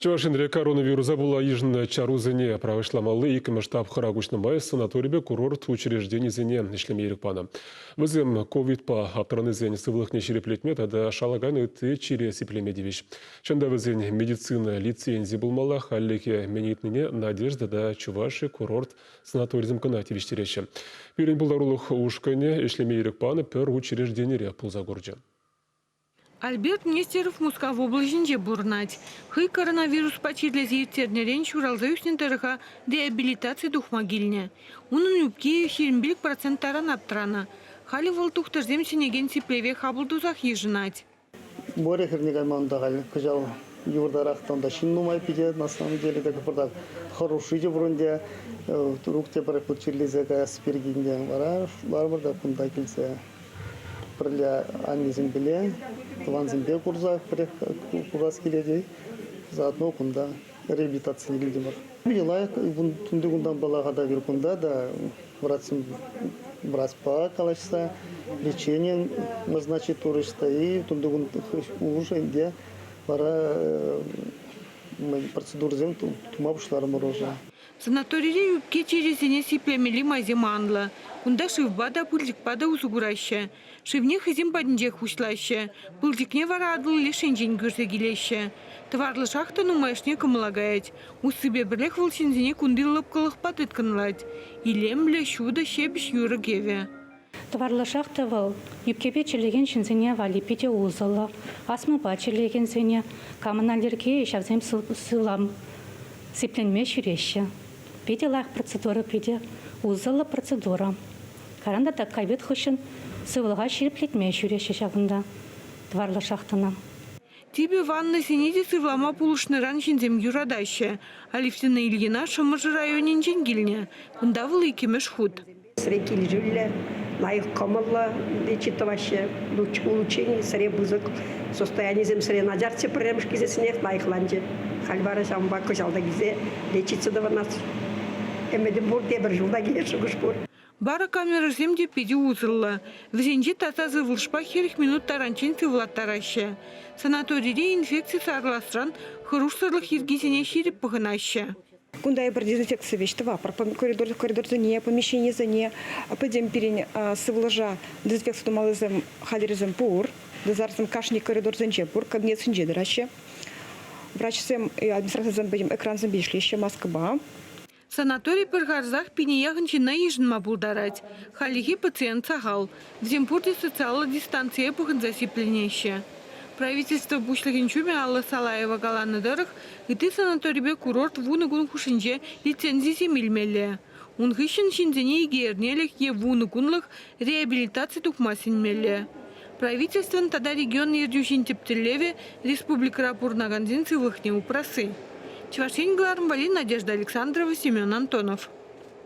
Чӑваш Енре коронавируса пула йышӑннӑ чарусене пӑрахӑҫламалли иккӗмӗш тапхӑра куҫнӑ май санаторипе курорт учрежденисене ӗҫлеме ирӗк панӑ. Вӗсем ковидпа аптранисен сывлӑхне ҫирӗплетме тата шалакан ытти чире сиплеме тивӗҫ. Чӑн та вӗсен медицина лицензи пулмалла, хальлӗхе мӗн ыйтнине Надежда та Чуваши курорт санаторисем кӑна тивӗҫтереҫҫӗ. Пирӗн пултарулӑх ушкӑнӗ ӗҫлеме ирӗк панӑ пӗр учрежденире пулса курчӗ. Альберт Нестеров Мускав облаҫӗнче пурӑнать. Хӑй коронавируспа чирлесе ирттернӗрен ҫуралса ӳснӗ тӑрӑха реабилитаци тухма килнӗ. Унӑн ӳпки 25% таран аптранӑ. Халӗ вӑл тухтӑрсем сӗнекен сиплеве хапӑл тусах йышӑнать. Море хӗрне кайма унта халь кӑҫал йывӑртарах та унта ҫын нумай питӗ на самом деле так пӑртак хӑрушши те пур ӗнтӗ. Тӑрук тепӗр хут чирлесе каяс пирки ӗнтӗ вара шутларӑмӑр та кунта килсе пӗрле аннесемпеле, тӑвансемпе курса пӗрех курас килет-и. Заодно кунта реабилитацине килтӗмӗр. Питӗ лайӑх тунти кунтан паллаха та кунта та врачсем врачпа калаҫса лечение назначить турӗҫ та и тунти кун уже ӗнтӗ вара процедурӑсем тума пуҫларӑмӑр уже. Санаторире ӳпке чирӗсене сиплемелли майсем анлӑ. Кунта шывпа та, пылчӑкпа та усӑ кураҫҫӗ. Шывне хӑйсем патӗнчех уҫлаҫҫӗ. Пылчӑкне вара Атӑл леш енчен кӳрсе килеҫҫӗ. Тӑварлӑ шахта нумайӑшне кӑмӑла каять. Уссипе пӗрлех вӑл ҫынсене кунти лӑпкӑлӑхпа тыткӑнлать. Илемлӗ, ҫутӑ, ҫепӗҫ юрӑ-кӗвӗ. Тӑварлӑ шахта вӑл ӳпкепе чирлекен ҫынсене валли питӗ усӑллӑ. Астмӑпа чирлекенсене, камӑн аллергийӗ ҫавсем сывлам сипленме ҫӳреҫҫӗ. Питӗ лайӑх процедура, питӗ усӑллӑ процедура. Кайран тата ковид хыҫҫӑн сывлӑха ҫирӗплетме ҫӳреҫҫӗ ҫакӑнта тӑварлӑ шахтӑна. Типӗ ваннӑсене те сывлама пулӑшнӑран ҫынсем юратаҫҫӗ. Алевтина Ильина Шӑмӑршӑ районӗнчен килнӗ. Кунта вӑл иккӗмӗш хут. Сӗре килӗшӳллӗ, лайӑх кӑмӑллӑ тӑваҫҫӗ. Улучшени сӗре пысӑк. Состоянисем сӗре начарччӗ пӗрремӗш килсессӗнех лайӑхланчӗ. Халь вара ҫавӑнпа кӑҫал та килсе лечиться тӑвӑнас ӗмӗтӗм пур, тепӗр ҫул та килес шухӑш пур. Барокамерӑсем те питӗ усӑллӑ. Вӗсенче таса сывлӑшпа 40 минут таранччен сывлаттараҫҫӗ. Санаторире инфекци сарӑласран хӑрушсӑрлӑх йӗркисене ҫирӗп пӑхӑнаҫҫӗ. Кунта эпир дезинфекци веҫ тӑватпӑр. Коридорсене, помещенисене, пӗтӗм пирӗн сывлӑша дезинфекци тумаллисем хатӗрӗсем пур. Дозарсем кашни коридорсенче пур, кабинетсенче тӑраҫҫӗ. Врачсем, администрацисем пӗтӗм экрансемпе ӗҫлеҫҫӗ, маскӑпа. Санатори пӗр харӑсах пине яхӑн ҫынна йышӑнма пултарать. Хальлӗхе пациент сахал. Вӗсем пурте социаллӑ дистанцие пӑхӑнса сипленеҫҫӗ. Правительство пуҫлӑхӗн ҫумӗ Алла Салаева каланӑ тӑрӑх, ытти санаторипе курорт 10 кун хушшинче лицензисем илмелле. Ун хыҫҫӑн ҫынсене икӗ эрнелӗх е 10 кунлӑх реабилитаци тухма сӗнмелле. Правительствӑн тата регион ертӳҫин тӗп тӗллевӗ – республикӑра пурӑнакансен сывлӑхне упрасси. Чӑваш Ен кӑларӑм валли Надежда Александрова, Семен Антонов.